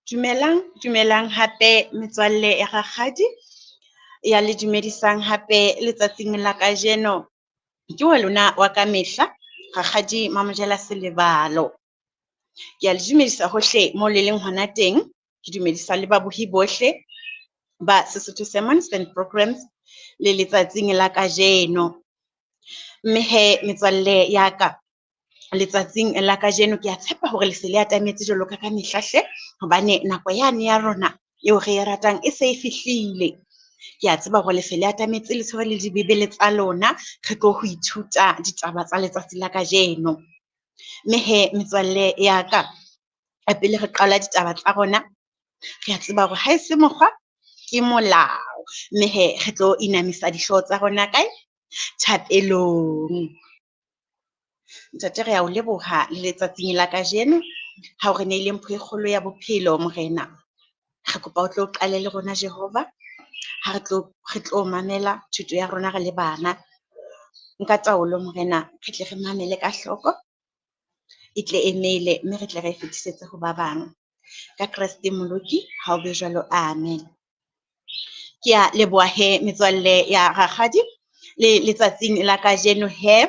Dumelang, dumelang hape metswalle ya rakgadi ya le dumedisang hape letsatsing la kajeno. Ke wa lona wa ka mehla, Rakgadi Mamojela Selebalo. Ke a le dumedisa hohle mo le leng hona teng. Ke dumedisa le babohi bohle ba Sesotho Sermons and Programmes le letsatsing la kajeno. Mme hee metswalle ya ka letsatsing la kajeno ke a tshepa hore le se le atametse jwalo ka ka mehla hle, hobane nako yane ya rona eo re e ratang e se e fihlile. Ke a tseba hore le se le atametse le tshwere le dibebele tsa lona, re tlo ho ithuta ditaba tsa letsatsi la kajeno. Mme hee metswalle ya ka, pele re qala ditaba tsa rona, re a tseba hore ha e se mokgwa ke molao. Mme hee re tlo inamisa dihlooho tsa rona kae? Thapelong. Ntate, re a o leboha le letsatsing la kajeno ha o re neile mpho e kgolo ya bophelo Morena. Re kopa o tlo qale le rona Jehova ha re tlo re tlo mamela thuto ya rona re le bana. Nka taolo Morena, re tle re mamele ka hloko, e tle e mele mme re tle re e fetisetse ho ba bang. Ka Kreste Moloki, ha o be jwalo, amen. Ke a leboha he metswalle ya rakgadi le letsatsing la kajeno he.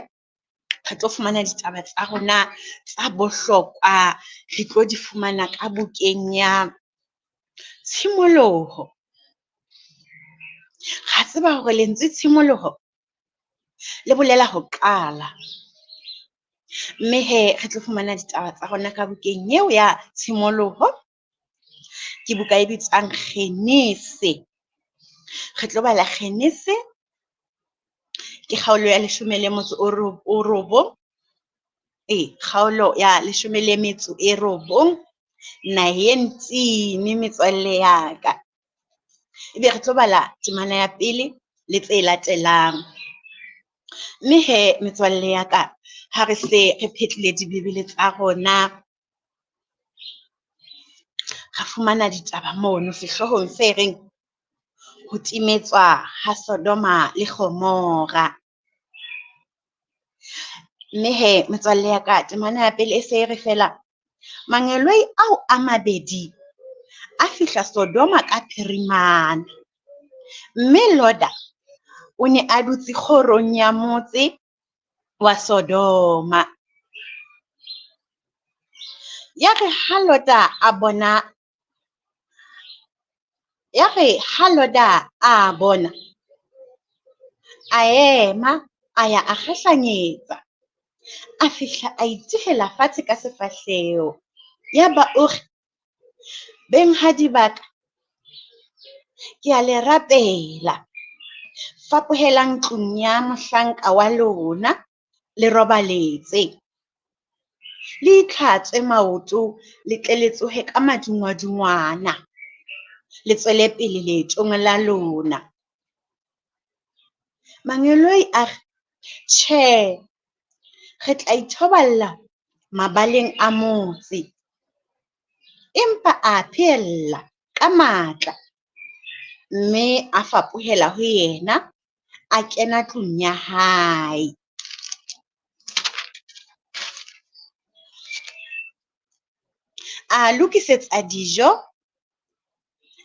Re tlo fumana ditaba tsa rona tsa bohlokwa, re tlo di fumana ka bukeng ya Tshimoloho. Ra tseba hore lentswe tshimoloho le bolela ho qala. Mme hee re tlo fumana ditaba tsa rona ka bukeng eo ya Tshimoloho. Ke buka e bitswang Genese. Re tlo bala Genese, ke kgaolo ya leshome le motso o robong. Ee, kgaolo ya leshome le metso e robong, 19 metswalle ya ka. Ebe re tlo bala temana ya pele le tse latelang. Mme hee metswalle ya ka, ha re se re phetlile dibebele tsa rona, ra fumana ditaba mono sehloohong se reng ho timetswa ha Sodoma le Gomora. Mme hee metswalle ya ka, temana ya pele e se e re feela, mangeloi ao a mabedi a fihla Sodoma ka phirimana, mme Lota o ne a dutse kgorong ya motse wa Sodoma. Yare ha Lota a bona, yare ha Lota a bona, a ema, a ya a kgahlanyetsa, a fihla a itihela fatshe ka sefahleho. Yaba o re, benghadi ba ka, ke a le rapela, fapohelang tlung ya mohlanka wa lona, le robaletse, le itlhatswe maoto, le tle le tsohe ka madungwadungwana, le tswele pele leetong la lona. Mangeloi a re, tjhe, re tla ithoballa mabaleng a motse. Empa a pheella ka matla, mme a fapohela ho yena, a kena tlung ya hae. A lokisetsa dijo,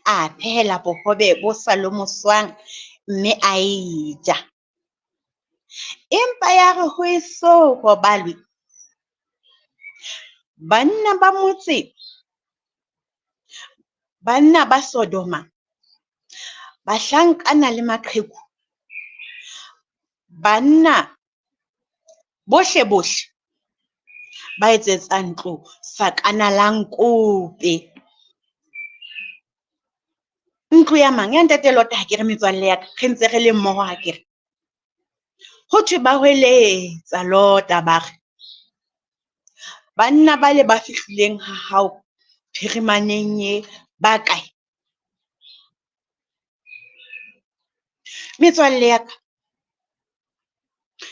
a phehela bohobe bo sa lomoswang, mme a e ja. Empa yare ho eso robalwe, banna ba motse, banna ba Sodoma, bahlankana le maqheku, banna bohle bohle ba etsetsa ntlo sakanalankope. Ntlo ya mang? Ya ntate Lota, ha ke re metswalle ya ka, re ntse re le mmoho ha ke re. Ho thwe ba hweletsa Lota ba re, banna ba le ba fihlileng ha hao phirimaneng ye ba kae? Metswalle ya ka,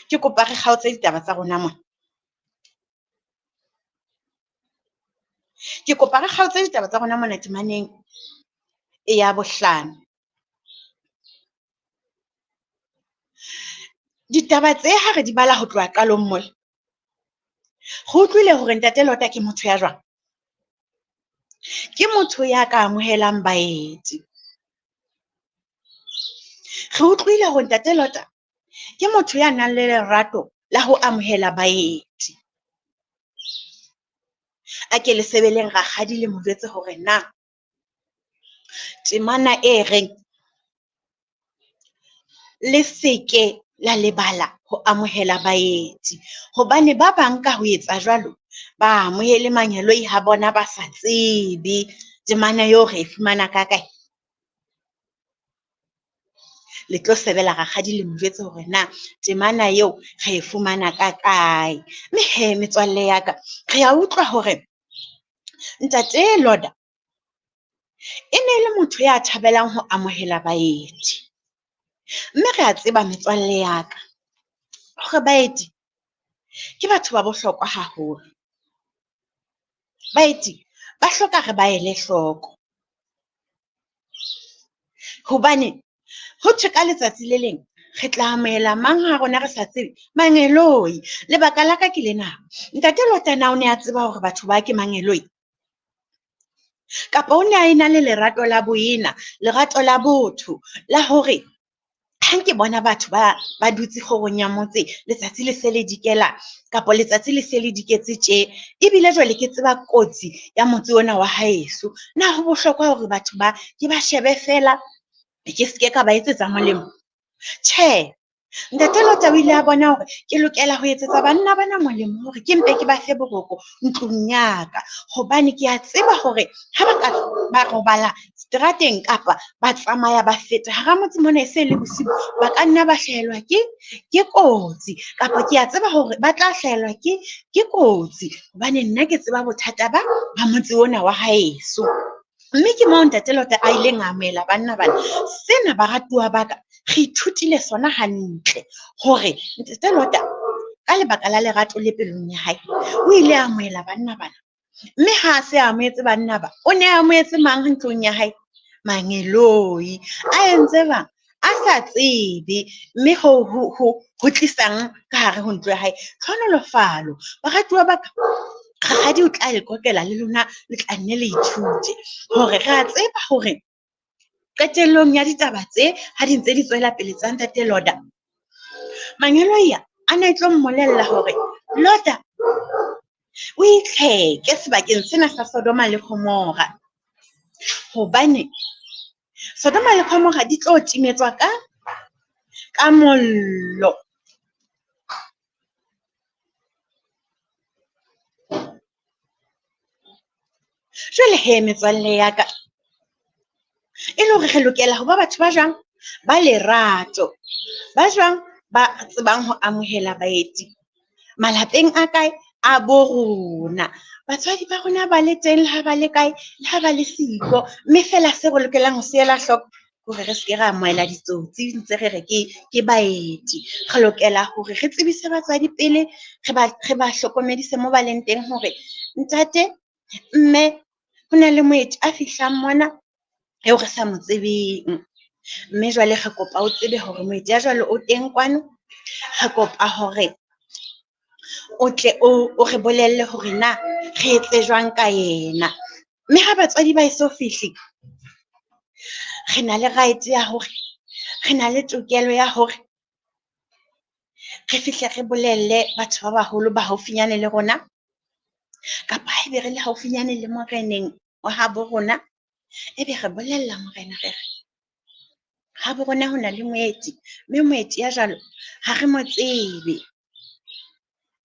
ke kopa re kgaotse ditaba tsa rona mona. Ke kopa re kgaotse ditaba tsa rona mona temaneng ya bohlano. Ditaba tse ha re di bala ho tloha qalong mola, re utlwile hore ntate Lota ke motho ya jwang. Ke motho ya ka amohelang baeti. Re utlwile hore ntate Lota ke motho ya nang le lerato la ho amohela baeti. A ke le sebeleng rakgadi le mo jwetse hore na temana e reng, le seke la lebala ho amohela baeti hobane ba bang ka ho etsa jwalo, ba amohele mangeloi ha bona ba sa tsebe. Temana eo re e fumana ka kae? Le tlo sebela rakgadi le mo jwetse hore na temana eo re e fumana ka kae. Mme hee metswalle ya ka, re a utlwa hore ntate Lota e ne le motho ya thabelang ho amohela baeti. Mme re a tseba metswalle ya ka hore baeti ke batho ba bohlokwa haholo. Baeti ba hloka re ba ele hloko hobane ho thwe ka letsatsi le leng re tla amohela mang ha rona re sa tsebe mangeloi. Lebaka la ka ke lena, ntate Lota na o ne a tseba hore batho ba ke mangeloi? Kapa o ne a e na le lerato la boena, lerato la botho la hore ha nke bona batho ba dutse kgorong ya motse, letsatsi le se le dikela kapa letsatsi le se le diketse tje. Ebile jwale ke tseba kotsi ya motse ona wa haeso. Na ho bohlokwa hore batho ba ke ba shebe feela, ke seke ka ba etsetsa molemo? Tjhe, ntate Lota o ile a bona hore ke lokela ho etsetsa banna bana molemo hore ke mpe ke ba fe boroko ntlong ya ka. Hobane ke a tseba hore ha ba ka ba robala seterateng kapa ba tsamaya ba feta hara motse mona e se le bosiu, ba ka nna ba hlahelwa ke kotsi kapa ke a tseba hore ba tla hlahelwa ke kotsi. Hobane nna ke tseba bothata ba motse ona wa haeso. Mme ke moo ntate Lota a ileng a amohela banna bana. Sena baratuwa ba ka re ithutile sona hantle hore ntate Lota ka lebaka la lerato le pelong ya hae, o ile a amohela banna bana. Mme ha se amohetse banna ba, o ne a amohetse mang ntlong ya hae? Mangeloi a entse jwang? A sa tsebe, mme hoo ho tlisang ka hare ho ntlo ya hae tlhonolofalo. Baratuwa ba ka, rakgadi o tla le qoqela le lona, le tla nne le ithute hore re a tseba hore qetellong ya ditaba tse ha di ntse di tswela pele tsa ntate Lota. Mangeloi a ne tlo mmolella hore Lota o itlheke sebakeng sena sa Sodoma le Gomora, hobane Sodoma le Gomora di tlo timetswa ka mollo. Jwale he metswalle ya ka, e le hore re lokela ho ba batho ba jwang? Ba lerato, ba jwang? Ba tsebang ho amohela baeti malapeng a kae? A bo rona. Batswadi ba rona ba le teng, le ha ba le kae, le ha ba le siko. Mme feela seo re lokelang ho se ela hloko hore re seke ra amohela ditsotsi ntse re re ke baeti. Re lokela hore re tsebise batswadi pele, re ba hlokomedise mo ba leng teng hore ntate, mme ho na le moeti a fihlang mona eo re sa mo tsebeng. Mme jwale re kopa o tsebe hore moeti ya jwalo o teng kwano. Re kopa hore o tle o re bolelle hore na re etse jwang ka yena. Mme ha batswadi ba eso fihle, re na le right ya hore re na le tokelo ya hore re fihle re bolelle batho ba baholo ba haufinyane le rona, kapa haebe re le haufinyane le moreneng wa habo rona, ebe re bolella morena re re habo rona ho na le moeti, mme moeti ya jwalo ha re mo tsebe.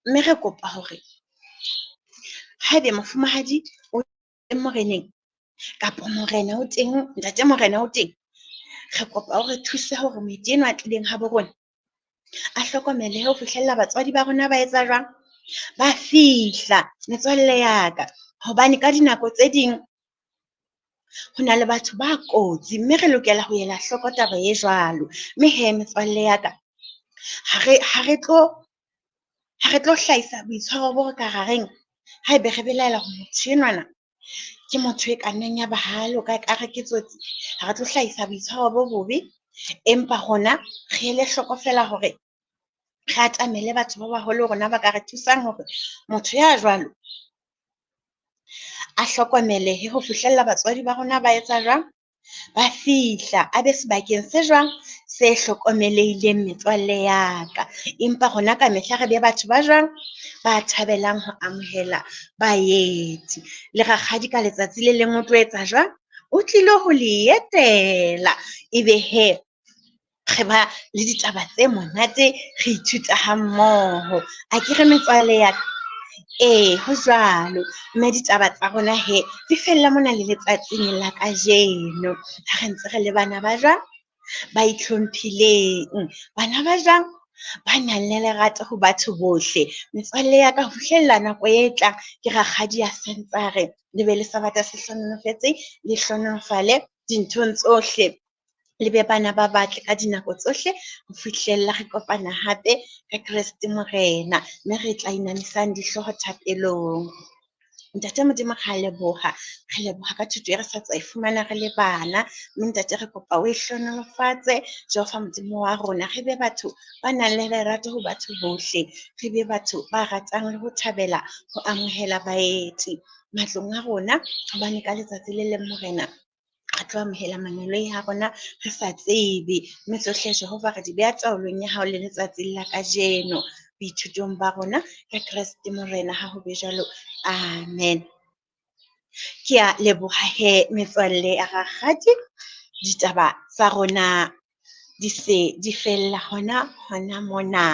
Mme re kopa hore haebe mofumahadi o teng moreneng kapa morena o teng, ntate morena o teng. Re kopa o re thuse hore moeti enwa a tlileng habo rona a hlokomelehe ho fihlella batswadi ba rona ba etsa jwang? Ba fihla metswalle ya ka, hobane ka dinako tse ding ho na le batho ba kotsi, mme re lokela ho ela hloko taba e jwalo. Mme he metswalle ya ka, ha re tlo hlahisa boitshwaro bo re ka ra reng haebe re belaela hore motho enwana ke motho e ka nnang ya ba ha loka, ekare ke tsotsi. Ha re tlo hlahisa boitshwaro bo bobe, empa rona re ele hloko feela hore re atamele batho ba baholo rona ba ka re thusang hore motho ya jwalo A hlokomele ho fihlella batswadi ba rona ba etsa jwang? Ba fihla a be sebakeng se jwang? Se hlokomelehileng metswalle ya ka. Empa rona ka mehla re be batho ba jwang? Ba thabelang ho amohela baeti. Le rakgadi ka letsatsi le leng o tlo etsa jwang? O tlilo ho le etela. Ebe hee re ba le ditaba tse monate, re ithuta ha mmoho akere metswalle ya ka? Ee, ho jwalo. Mme ditaba tsa rona hee di fella mona le letsatsing la kajeno. Ha re ntse re le bana ba jwang? Ba itlhomphileng. Bana ba jwang? Ba nang le lerato ho batho bohle. Metswalle ya ka ho fihlella nako e tlang, ke rakgadi ya santsa re le be le sabata se hlohonolofetse, le hlohonolofale dinthong tsohle. Le be bana ba batle ka dinako tsohle ho fihlella re kopana hape ka Kreste Morena. Mme re tla inamisang dihlooho thapelong. Ntate Modimo, re a leboha, re leboha ka thuto e re sa tswa e fumana re le bana. Mme ntate re kopa o e hlohonolofatse Jehova Modimo wa rona. Re be batho ba nang le lerato ho batho bohle. Re be batho ba ratang le ho thabela ho amohela baeti matlong a rona. Hobane ka letsatsi le leng Morena, re tlo amohela mangeloi a rona re sa tsebe. Mme tsohle Jehova re di beha taolong ya hao le letsatsing la kajeno. Boithutong ba rona ka Kreste Morena ha ho be jwalo. Amen. Ke a leboha he metswalle ya rakgadi. Ditaba tsa rona di se di fella hona hona mona.